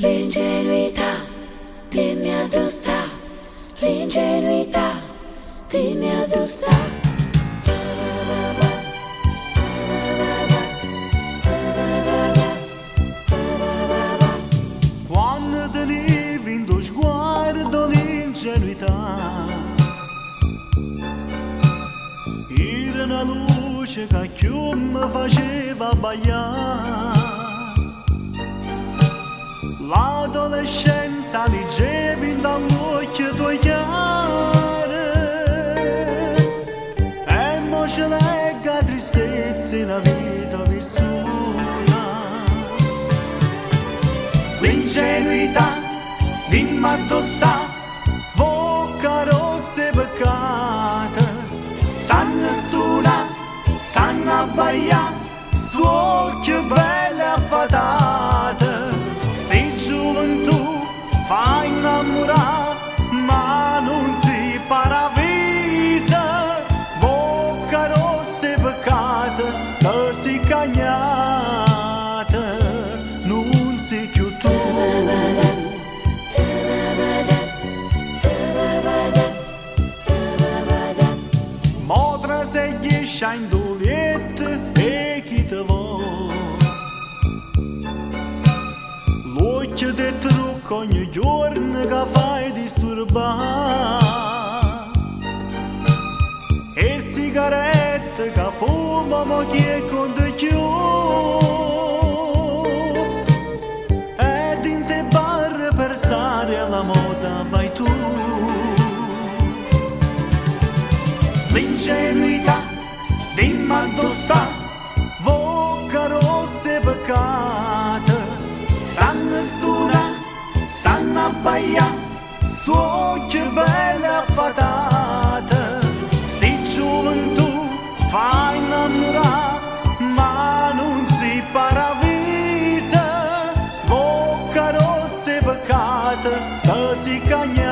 L'ingenuità, dimmi addò sta. L'ingenuità, dimmi addò sta. Quann teniv int 'o sguardo l'ingenuità, Ire na luce ca cchiù me faceva abbaglià. L'adolescenza liggev int all'uocchie tuoi chiare, e mo ce leggo 'a tristezza 'e na vita vissuta. L'ingenuità, dimm addò sta, vocca rossa 'e peccato, sanno stunà, sanno abbaglià, st'uocchie belle affatate. Si gioventù fai innammurà, ma nun si paraviso, vocca rossa 'e peccato, te si cagnata, nun si cchiù tu. Mo trase e jesce 'a int' 'o lietto 'e chi te vo'. L'uocchie te trucca ogni giorno che fai disturbà. E sigarette che fuma mo chi 'e conta cchiù. E dint' 'e bar per stare alla moda vai tu. L'ingenuità, dimm addò sta, vocca rossa 'e peccato, sanno stunà, sanno abbaglià, st'uocchie belle affatate. Si gioventù fai innammurà, ma nun si paraviso, vocca rossa 'e peccato, te si cagnata.